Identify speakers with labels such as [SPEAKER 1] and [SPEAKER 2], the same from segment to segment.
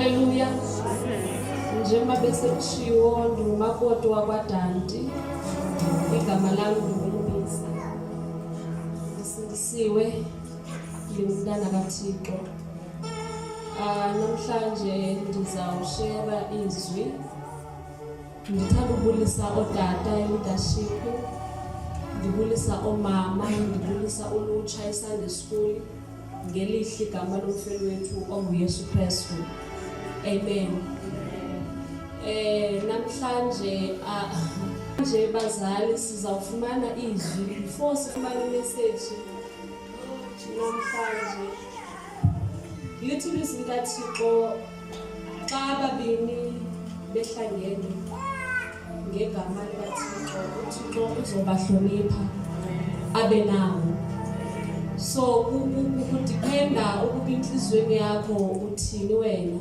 [SPEAKER 1] Haleluya. Njengoba besekutshiwo ndingumakoti wakwaDanti. Igama lam ndinguLubisi. Ndisindisiwe ndingumntana kaThixo. Ah namhlanje ndizawushera izwi. Ndithanda ubulisa ootata e-leadership, ndibulisa oomama, ndibulisa ulutsha eSunday school. Ngelihle igama lomfeli wethu onguYesu Kristu. Amen. Namhlanje nje bazali sizawufumana izwi before sifumane imessage namhlanje. Lithi ilizwi likaThixo xa ababini behlangene ngegama likaThixo, uThixo uzobahlonipha abe nawo. So kudiphenda ukuba intliziyweni yakho uthini wena.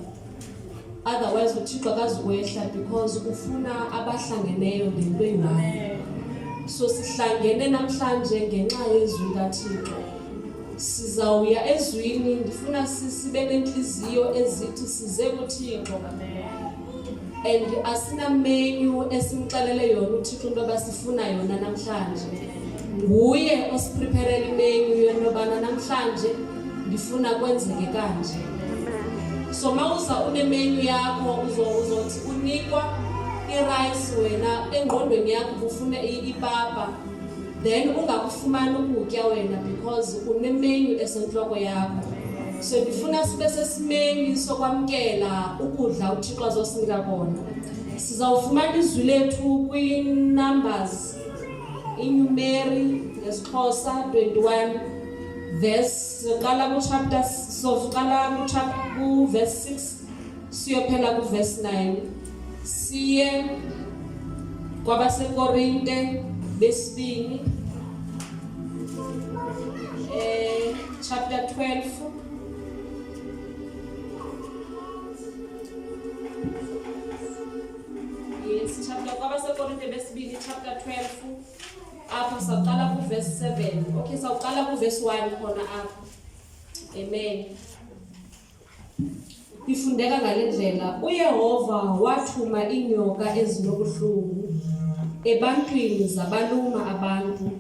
[SPEAKER 1] Otherwise uThixo akazukwehla because ufuna abahlangeneyo ngento eyi-one. So sihlangene namhlanje ngenxa yezwi likaThixo. Sizawuya ezwini, ndifuna sibe nentliziyo ezithi size kuThixo. And asinamenyu esimxelele yona uThixo into yoba sifuna yona namhlanje. Nguye osiprepherela imenyu yento yobana namhlanje ndifuna kwenzeke kanje. So mawuza unemenyu yakho uzothi unikwa irayisi wena engqondweni yakho ubufuna ipapa, then ungakufumani ukutya wena because unemenyu esentloko yakho. So ndifuna sibe sesimeni sokwamkela ukudla uThixo azosinika kona. Sizawufumana izwi lethu kwi-Numbers, iNumeri ngesiXhosa 21 verse, siqala ku-chapter, so siqala ku-verse 6 siyophela ku-verse 9. Siye kwabaseKorinte besibini chapter 12 yes, chapter kwabaseKorinte besibini chapter 12 apho sawuqala ku-verse 7. Okay, sawuqala ku-verse 1 khona apho. Amen. Ifundeka ngale ndlela: uYehova wathuma iinyoka ezinobuhlungu ebantwini, zabaluma abantu,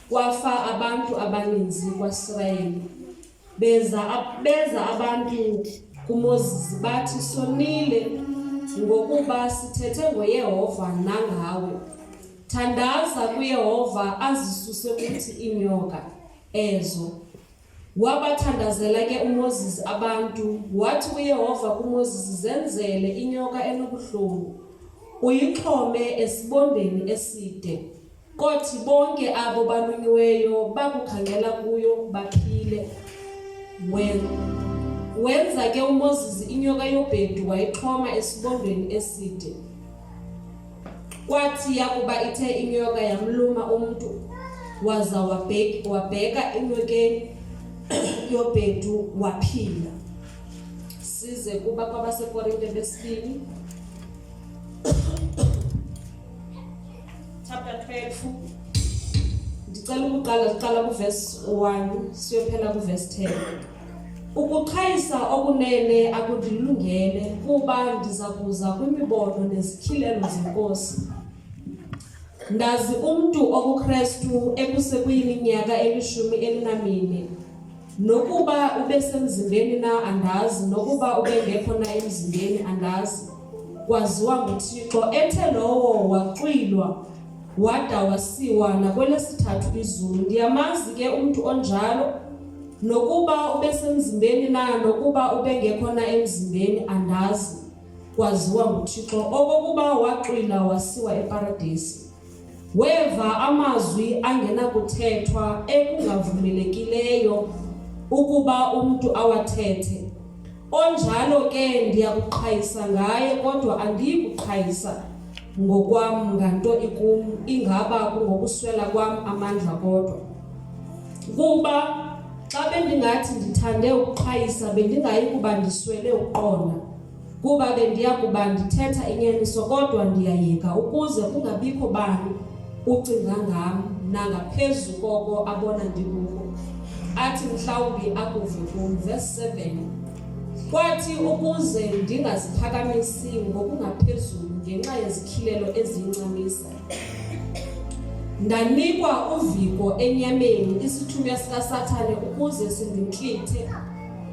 [SPEAKER 1] kwafa abantu abaninzi kwaSirayeli. Beza abantu kuMoses bathi, sonile ngokuba sithethe ngoYehova nangawe. Thandaza kuYehova azisuse kuthi iinyoka ezo. Wabathandazela ke uMoses abantu, wathi uYehova kuMoses, zenzele inyoka enobuhlungu, uyixhome esibondeni eside. Kothi bonke abo balunyiweyo bakukhangela kuyo baphile. Wenza ke uMoses inyoka yobhedu, wayixhoma esibondeni eside. Kwathi yakuba ithe inyoka yamluma umntu, waza wabheka enyokeni yobhedu waphila. Size kuba kwabaseKorinte besibini chapter 12. Ndicela ukuqala siqala kuverse 1 siyophela kuverse 10. Ukuqhayisa okunene akundilungele, kuba ndiza kuza kwimibono nezityhilelo zeNkosi. Ndazi umntu okuKrestu ekusekuyiminyaka elishumi elinamine, nokuba ubesemzimbeni na andazi, nokuba ubengekho na emzimbeni andazi, kwaziwa nguThixo. Ethe lowo waxwilwa wada wasiwa nakwelesithathu izulu. Ndiyamazi ke umntu onjalo, nokuba ubesemzimbeni na, nokuba ubengekho na emzimbeni andazi, kwaziwa nguThixo, okokuba waxwila wasiwa eparadesi. Weva amazwi angenakuthethwa ekungavumelekileyo ukuba umntu awathethe. Onjalo ke ndiyakuqhayisa ngaye, kodwa andiyi kuqhayisa ngokwam nganto ikum, ingaba kungokuswela kwam amandla kodwa. Kuba xa bendingathi ndithande ukuqhayisa, bendingayi kuba ndiswele ukuqonda, kuba bendiya kuba ndithetha inyaniso, kodwa ndiyayeka ukuze kungabikho bani ucinga ngam nangaphezu koko abona ndikuko, athi mhlawumbi akuve kum. Verse 7. Kwathi ukuze ndingaziphakamisi ngokungaphezulu ngenxa yezityhilelo eziyincamisa, ndanikwa uviko enyameni, isithunywa sikaSathane, ukuze sindintlithe,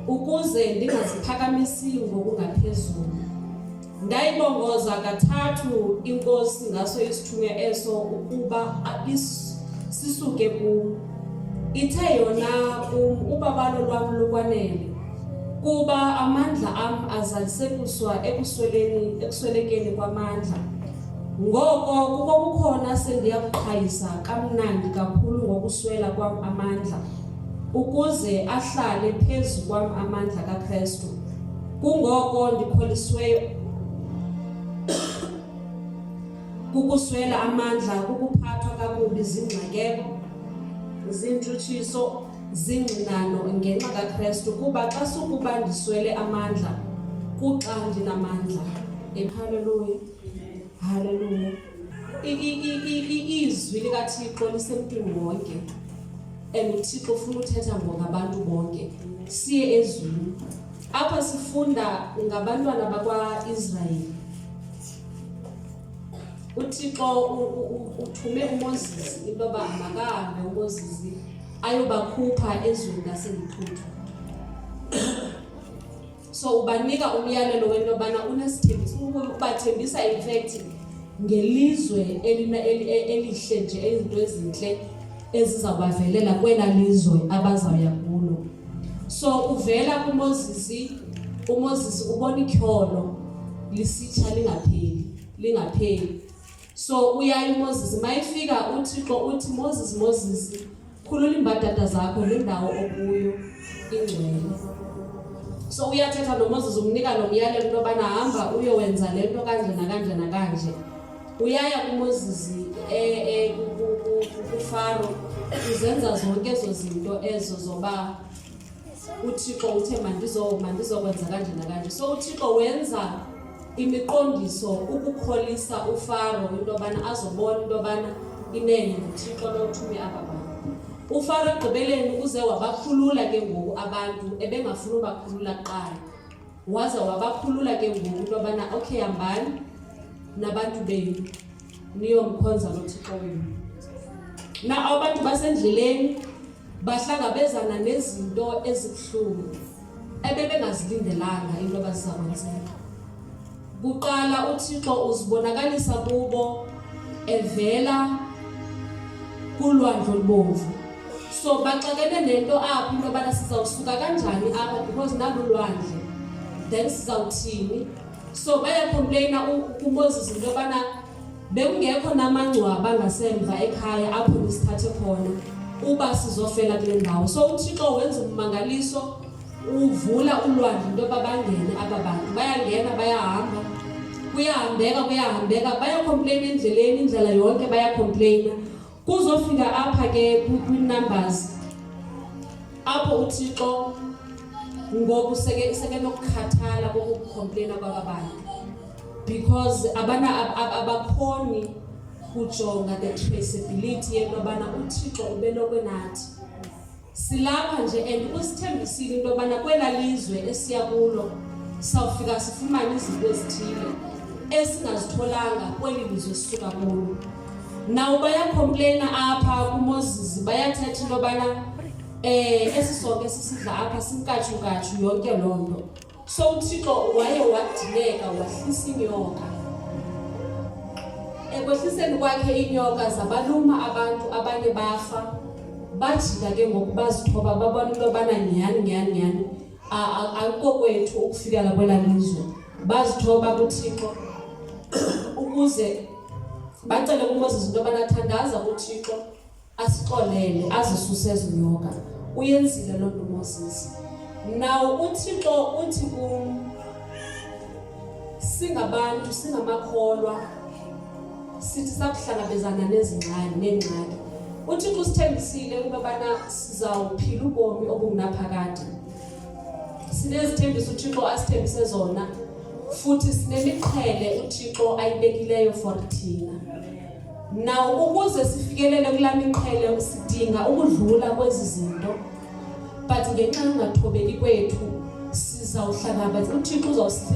[SPEAKER 1] ukuze ndingaziphakamisi ngokungaphezulu. Ndayibongoza kathathu iNkosi ngaso isithunywa eso ukuba sisuke kum. Ithe yona kum, ubabalo lwam lukwanele, kuba amandla am azalisekiswa ekusweleni ekuswelekeni kwamandla. Ngoko kukokukhona sendiya kuqhayisa kamnandi kakhulu ngokuswela kwam amandla, ukuze ahlale phezu kwam amandla kaKrestu. Kungoko ndikholisiweyo kukuswela amandla, kukuphathwa kakubi zingxakeko, zintshutshiso, zingxinano ngenxa kaKrestu, kuba xa sukuba ndiswele amandla, kuxa ndinamandla. Haleluya, haleluya. Izwi likaThixo lisemntwini wonke and uThixo ufuna uthetha ngabantu bonke. Siye ezwini. Apha sifunda ngabantwana bakwa-Israyeli. UThixo uthume uMoses into yoba makahambe uMoses ayobakhupha ezweni laseYiputa. So ubanika umyalelo wento yobana unesithembiso, ubathembisa in fact ngelizwe elihle nje, izinto ezintle ezizawubavelela kwela lizwe abazawuya kulo. So uvela kuMoses, uMoses ubona ityholo lisitsha lingapheli, lingapheli. So uyaye uMoses, mayifika uThixo uthi, Moses, Moses, khulula iimbadada zakho, le ndawo okuyo ingcwele. So uyathetha noMoses, umnika lo myalelo into yobana hamba uyowenza le nto kanje nakanje nakanje. Uyaya kuMoses kuFaro, uzenza zonke ezo zinto ezo zoba uThixo uthe mandizokwenza kanje nakanje. So uThixo wenza imiqondiso ukukholisa uFaro into yobana azobona into yobana inene nguThixo lo uthume aba bantu. UFaro ekugqibeleni uze wabakhulula ke ngoku abantu ebengafuni ubakhulula kuqala. Waze wabakhulula ke ngoku into yobana okay, hambani nabantu benu niyomkhonza lo Thixo wenu. Na abantu basendleleni bahlangabezana nezinto ezibuhlungu ebebengazilindelanga into yoba ziza kwenzeka. Kuqala uThixo uzibonakalisa kubo evela kulwandle olubomvu. So baxakene nento apho into yobana sizawusuka kanjani apha because nalu lwandle, then sizawuthini. So bayacomplaina kuMoses into yobana bekungekho namangcwaba ngasemva ekhaya apho nisithathe khona uba sizofela kule ndawo. So uThixo wenza ummangaliso, uvula ulwandle into yoba bangene aba bantu. Bayangena, bayahamba, kuyahambeka, kuyahambeka, bayacomplaina endleleni, indlela yonke bayacomplaina. Kuzofika apha ke kwi-Numbers apho uThixo ngoku sekenokukhathala kokucomplaina kwaba bantu, because abana abakhoni kujonga the traceability yento yobana uThixo ubelokwe nathi silapha nje and usithembisile into yobana kwela lizwe esiya kulo sawufika sifumane izinto ezithile esingazitholanga kweli lizwe sisuka kulo. Nawo bayacomplaina apha kuMoses, bayathetha into yobana esi sonke sisidla apha simkatshu-nkatshu yonke loo nto. So uThixo waye wadineka, wahlisa inyoka. Ekwehliseni kwakhe inyoka zabaluma abantu, abanye bafa. Bajika ke ngoku bazithoba, babona into yobana nyhani nyhani nyhani akukokwethu ukufikela kwelaa lizwe. Bazithoba kuThixo ukuze bacele kuMoses into yobana thandaza kuThixo asixolele, azisuse ezi nyoka. Uyenzile loo nto uMoses. Now uThixo uthi kum, singabantu, singamakholwa, sithi sakuhlangabezana nezingxaki neengxaki, uThixo usithembisile into yobana sizawuphila ubomi obungunaphakade. Sinezithembiso uThixo asithembise zona, futhi sinemiqhele uThixo ayibekileyo for thina. Now ukuze sifikelele kulaa miqhele sidinga ukudlula kwezi zinto, but ngenxa yongathobeki kwethu size Sizawuhlangabeza uThixo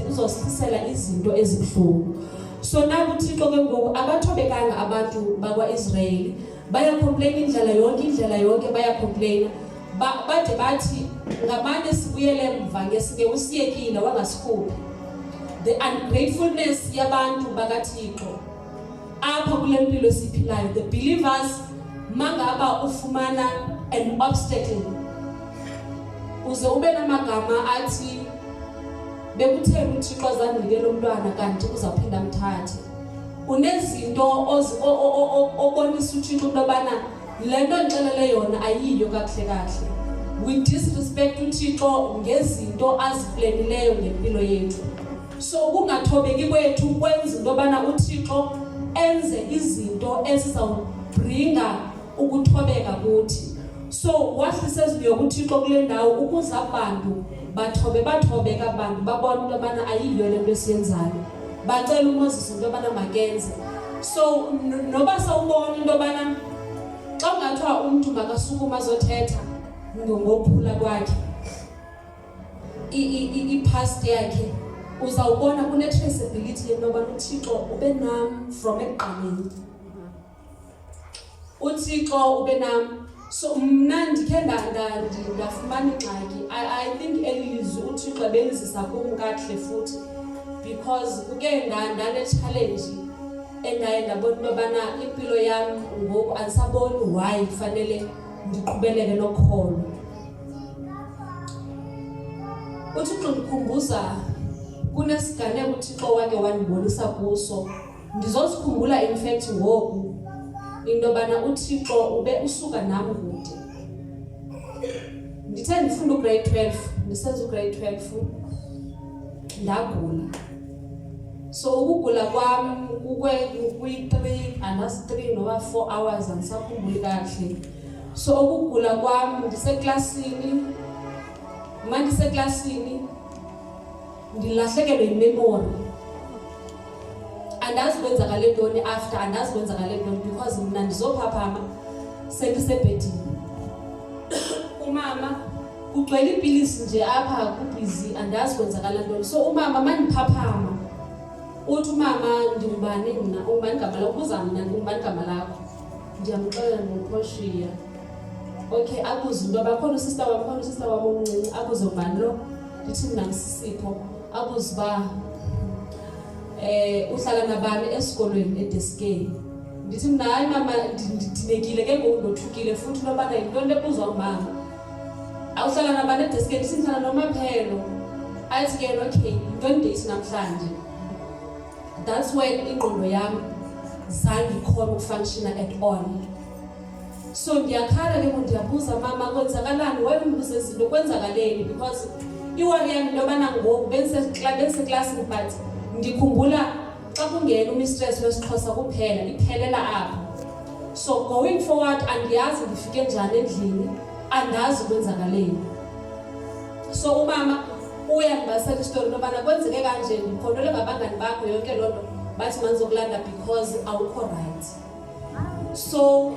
[SPEAKER 1] uzosihlisela izinto ezibuhlungu. So naku uThixo ke ngoku abathobekanga abantu bakwaIsrayeli, bayacomplaina indlela yonke, indlela yonke bayacomplaina. Bade bathi ngamane sibuyele emva ngesike usiyekile wangasikhuphi. The ungratefulness yabantu bakaThixo apha kule mpilo esiyiphilayo, the believers, mangaba ufumana an obstacle uze ube namagama athi bekutheni uThixo azandinike lo mntwana kanti uzawuphinda amthathe. Unezinto obonisa uThixo into yobana le nto ndixelele yona ayiyo kakuhle kakuhle. We disrespect uThixo ngezinto aziplanileyo ngempilo yethu. So ukungathobeki kwethu kwenza into yobana uThixo enze izinto ezizawubringa ukuthobeka kuthi. So wahlisa ezinyoka uThixo kule ndawo ukuze abantu bathobe, bathobeka abantu babona into yobana ayiyo le nto esiyenzayo. Bacela uMoses into yobana makenze. So noba sawubona into yobana xa kungathiwa umntu makasukuma azothetha ngokukhula kwakhe, i-past yakhe, uzawubona kune-traceability yento yobana uThixo ube nam from ekuqaleni, uThixo ube nam. So mna ndikhe ndafumana ingxaki. I think eli lizwi uThixo ebelizisa kum kakuhle futhi, because kuke ndane-challenge endaye ndabona into yobana impilo yam ngoku andisaboni why kufanele ndiqhubeleke nokholo. UThixo ndikhumbuza kunesiganeko uThixo wake wandibonisa kuso. Ndizosikhumbula in fact ngoku into yobana uThixo ube usuka nam kude. Ndithe ndifunda ugrade 12, ndisenza ugrade 12, ndagula. So ukugula kwam kukwe kwi-3, andazi 3 noba 4 hours, andisakhumbuli kakuhle. So ukugula kwam ndiseklasini, ma ndiseklasini ndilahlekelwe yimemory. Andazi kwenzakale ntoni after, andazi kwenzakale ntoni, because mna ndizophaphama sendisebhedini. Umama kugcwele iipilisi nje apha, kubhizi, andazi kwenzakala ntoni. So umama mandiphaphama uthi umama, "Ndingubani mna? Ungubani igama lakho?" Ubuza mna, "Ndingubani igama lakho?" Ndiyamxelela, "NdinguPortia." Okay, abuze into yoba khona usista wam, khona usista wam omncinci, abuze ngubani lo, ndithi mna nguSisipho. Abuze uba uhlala nabani esikolweni edeskeni. Ndithi mna, "Hayi mama." Ndidinekile ke ngoku, ndothukile futhi into yobana yintoni le ebuzwa ngumama. "Awuhlala nabani edeskeni?" Ndithi, "Ndihlala noMaphelo." Athi ke yena, "Okay, yintoni date namhlanje?" That's when ingqondo yam zange ikhona ukufunctiona at all. So ndiyakhala ke ngoku, ndiyabuza, "Mama, kwenzakalani? Why undibuza izinto? Kwenzakaleni?" Because iworry yam into yobana ngoku bendiseklasini, but ndikhumbula xa kungena umistress wesiXhosa kuphela, iphelela apho. So going forward andiyazi ndifike njani endlini, andazi kwenzakaleni. So umama uyandibalisela isitori into yobana kwenzeke kanje, ndiphondole ngabangani bakho, yonke loo nto, bathi mandizokulanda because awukho right. So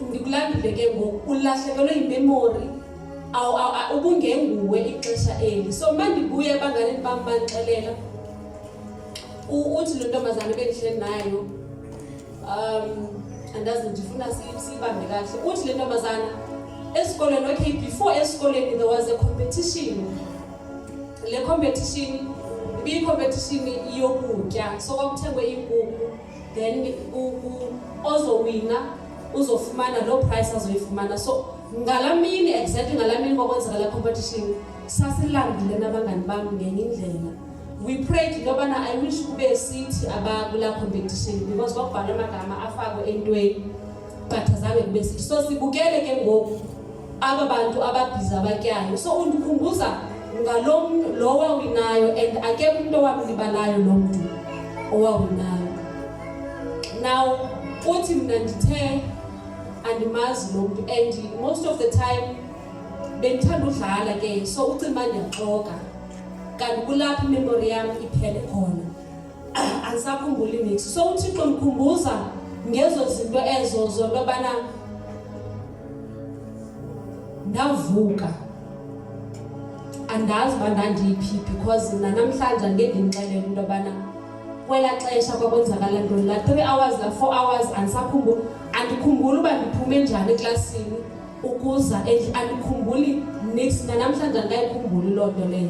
[SPEAKER 1] ndikulandile ke ngoku, ulahlekelwe yimemory, ubungenguwe ixesha eli. So ma ndibuya ebanganeni bam bandixelela, uthi lo ntombazana bendihleli nayo, andazi, ndifuna siyibambe kahle, uthi le ntombazana esikolweni, okay, before esikolweni there was a competition. Le competition ibiyi-competition yokutya. So kwakuthengwe iinkukhu, then ozowina uzofumana loo price azoyifumana. So ngalaa mini, exactly ngalaa mini kwakwenzeka laa competition, sasilambile nabangani bam ngenye indlela. We prayed into yobana I wish kube sithi abakulaa competition, because kwakubhalwa amagama afakwe entweni, but azange kube sithi. So sibukele ke ngoku aba bantu ababhizi abatyayo. So undikhumbuza ngalo lo wawinayo, and akekho umntu owamlibalayo lo mntu owawinayo. Now uthi mna ndithe andimazi lo mntu, and most of the time bendithanda udlala ke, so ucinga uba ndiyaxoka, kanti kulapho imemory yam iphele khona, andisakhumbuli niks. So uThixo ndikhumbuza ngezo zinto ezo zonto yobana ndavuka. Andazi uba ndandiphi because nanamhlanje angeke ndinixelele into yobana kwelaa xesha kwakwenzakala ntoni. Laa 3 hours, laa 4 hours, andisakhumbuli. Andikhumbuli uba ndiphume njani eklasini ukuza endlini, andikhumbuli niks. Nanamhlanje andikayikhumbuli loo nto leyo.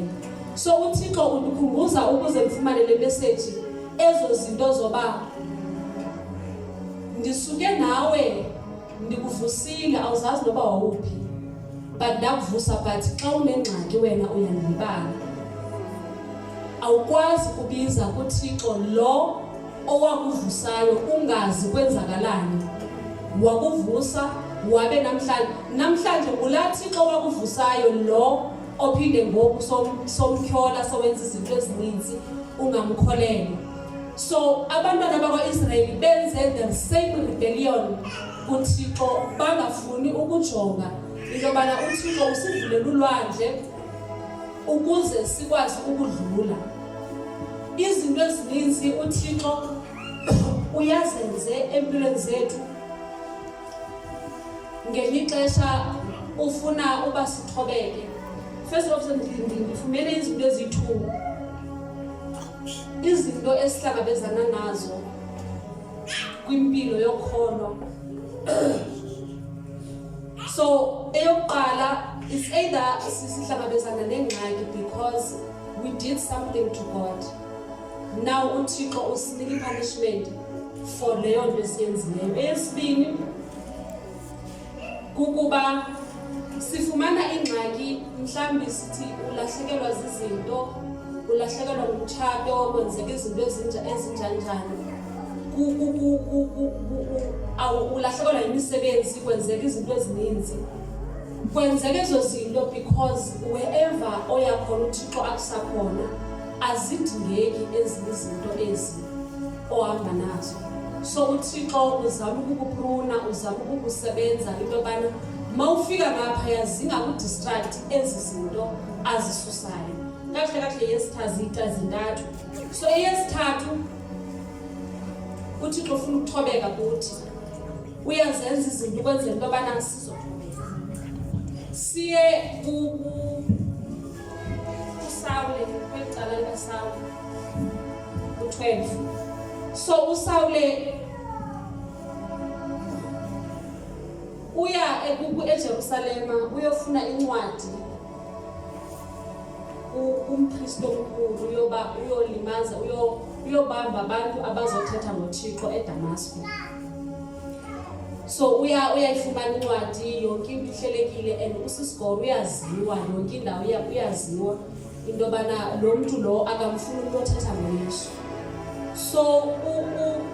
[SPEAKER 1] So uThixo undikhumbuza ukuze ndifumane le meseji, ezo zinto zoba ndisuke nawe ndikuvusile, awuzazi noba wawuphi, but ndakuvusa. But xa unengxaki wena uyandilibala, awukwazi kubiza kuThixo lo owakuvusayo ungazi kwenzakalani. Wakuvusa wabe namhlanje ngulaa Thixo wakuvusayo lo ophinde ngoku somtyhola, sowenza izinto ezininzi ungamkholelwa. So abantwana bakwa-Israyeli benze the same rebellion kuThixo, bangafuni ukujonga into yobana uThixo usivulela ulwandle ukuze sikwazi ukudlula. Izinto ezininzi uThixo uyazenze empilweni zethu, ngelinye ixesha ufuna uba sithobeke. First of all, ndifumene izinto eziyi-two, izinto esihlangabezana nazo kwimpilo yokholwa. So eyokuqala is either sihlangabezana nengxaki because we did something to God. Now uThixo usinika i-punishment for leyo nto esiyenzileyo. Eyesibini kukuba sifumana ingxaki, mhlawumbi sithi ulahlekelwa zizinto, ulahlekelwa ngumtshato, kwenzeka izinto ezinjanjani, ulahlekelwa yimisebenzi, kwenzeka izinto ezininzi. Kwenzeka ezo zinto because wherever oya khona uThixo akusakhona, azidingeki ezinye izinto ezi ohamba nazo. So uThixo uzama ukukupruna, uzama ukukusebenza into yobana mawufika ngaphaya zingakudistract ezi zinto azisusayo. Kakuhle kakuhle yesithathu, zintathu. So eyesithathu, uThixo ufuna ukuthobeka kuthi. Uyazenza izinto ukwenzela into yobana sizothobeka. Siye kuSawule, kweli cala likaSawule, ku-12. So uSawule uya eJerusalema uyofuna incwadi kumpristi omkhulu uyoba uyolimaza, uyobamba abantu abazothetha ngoThixo eDamasko. So uyayifumana incwadi, yonke into ihlelekile, and usisigoro uyaziwa yonke indawo, uyaziwa into yobana lo mntu lo akamfuni umntu othetha ngoYesu. So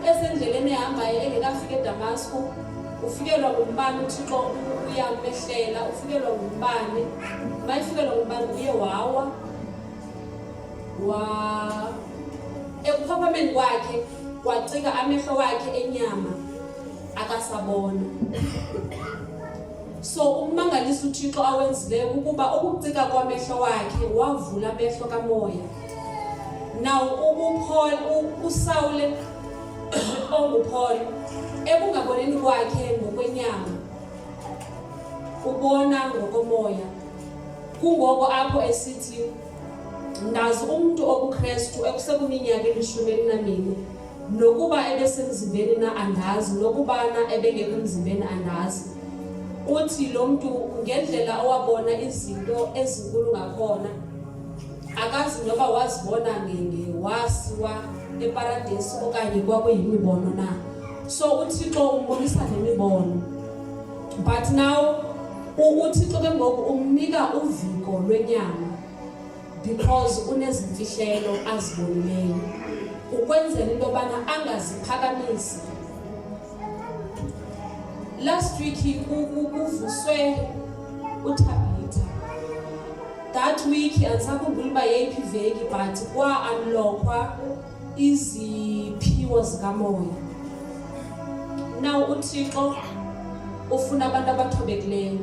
[SPEAKER 1] esendleleni ehambayo engekafiki eDamasko, ufikelwa ngumbane. UThixo uyamehlela, ufikelwa ngumbane. Mayifikelwa ngumbane uye wawa wa ekuphaphameni kwakhe kwacika amehlo wakhe enyama, akasabona. So ummangaliso uThixo awenzileyo kukuba ukucika kwamehlo wakhe wavula amehlo kamoya. Now uPaul, uSawule onguPaul, ekungaboneni kwakhe ngokwenyama ubona ngokomoya. Kungoko apho esithi, "Ndazi umntu okuKrestu ekusekuminyaka eli-14, nokuba ebesemzimbeni na andazi, nokubana ebengekho emzimbeni andazi." Uthi lo mntu ngendlela owabona izinto ezinkulu ngakhona, akazi noba wazibona wasiwa eparadesi okanye kwakuyimibono na. So uThixo umbonisa nemibono, but now uThixo ke ngoku umnika uviko lwenyama because unezimfihlelo azibonileyo, ukwenzela into yobana angaziphakamisi. Last week kuvuswe uThabitha. That week andisakhumbuli uba yeyiphi iveki, but kwa-unlockwa iziphiwo zikamoya. Now uThixo ufuna abantu abathobekileyo,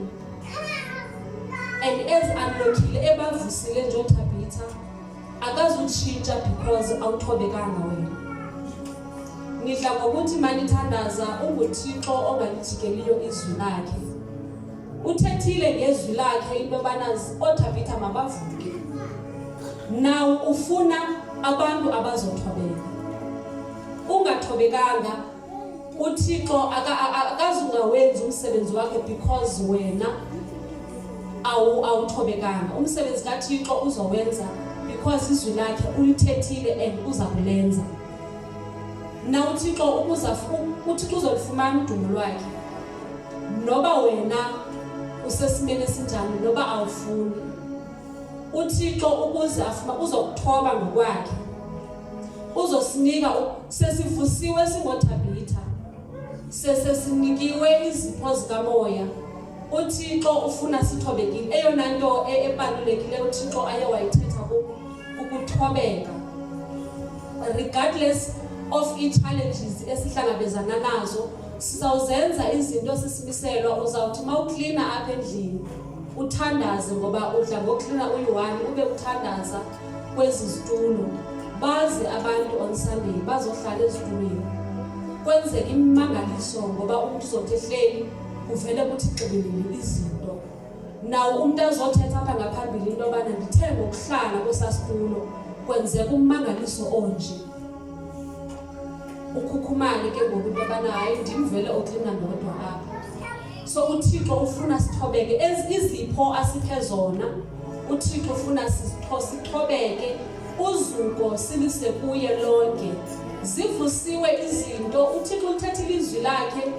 [SPEAKER 1] and ezi-unlockile, ebavusile nje ooThabitha, akazutshintsha because awuthobekanga wena. Nidla ngokuthi manithandaza, unguThixo ongalijikeliyo izwi lakhe. Uthethile ngezwi lakhe into yobana ooThabitha mabavuke. Now ufuna abantu abazothobeka. Ungathobekanga uThixo akazungawenzi umsebenzi wakhe because wena awuthobekanga. Umsebenzi kaThixo uzowenza because izwi lakhe ulithethile and uza kulenza. Na uThixo ukuza uThixo uzolifumana udumo lwakhe. Noba wena usesimeni esinjani noba awufuni. UThixo ukuze afuma uzokuthoba ngokwakhe. Uzosinika sesivusiwe singoThabitha. Sesesinikiwe izipho zikamoya. UThixo ufuna sithobekile. Eyona nto ebalulekileyo uThixo aye wayithetha kukuthobeka. Regardless of ii-challenges esihlangabezana nazo, sizawuzenza izinto sisimiselwa. Uzawuthi uma uklina apha endlini uthandaze, ngoba udla ngoklina uyi-one ube uthandaza kwezi zitulo. Baze abantu on Sunday bazohlala ezitulweni, kwenzeka imimangaliso ngoba umntu uzothi ehleli kuvele kuthi xibilili izinto. Nawo umntu azothetha apha ngaphambili into yobana ndithe ngokuhlala kwesaa situlo kwenzeka ummangaliso onje. Ukhukhumale ke ngoku into yobana hayi, ndim vele oklina ndodwa apha. So uThixo ufuna sithobeke. Izipho asiphe zona uThixo ufuna sithobeke, uzuko silise kuye lonke. Zivusiwe izinto, uThixo uthethile izwi lakhe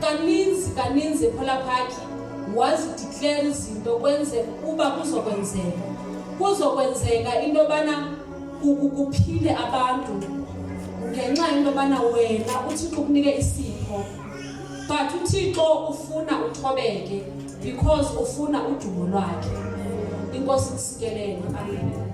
[SPEAKER 1] kaninzi kaninzi ePhola Park, wazideclare izinto kwenze uba kuzokwenzeka. Kuzokwenzeka into yobana kuphile abantu ngenxa yento yobana wena uThixo ukunike isipho. But uThixo ufuna uthobeke because ufuna udumo lwakhe. Inkosi ikusikelele. Amen.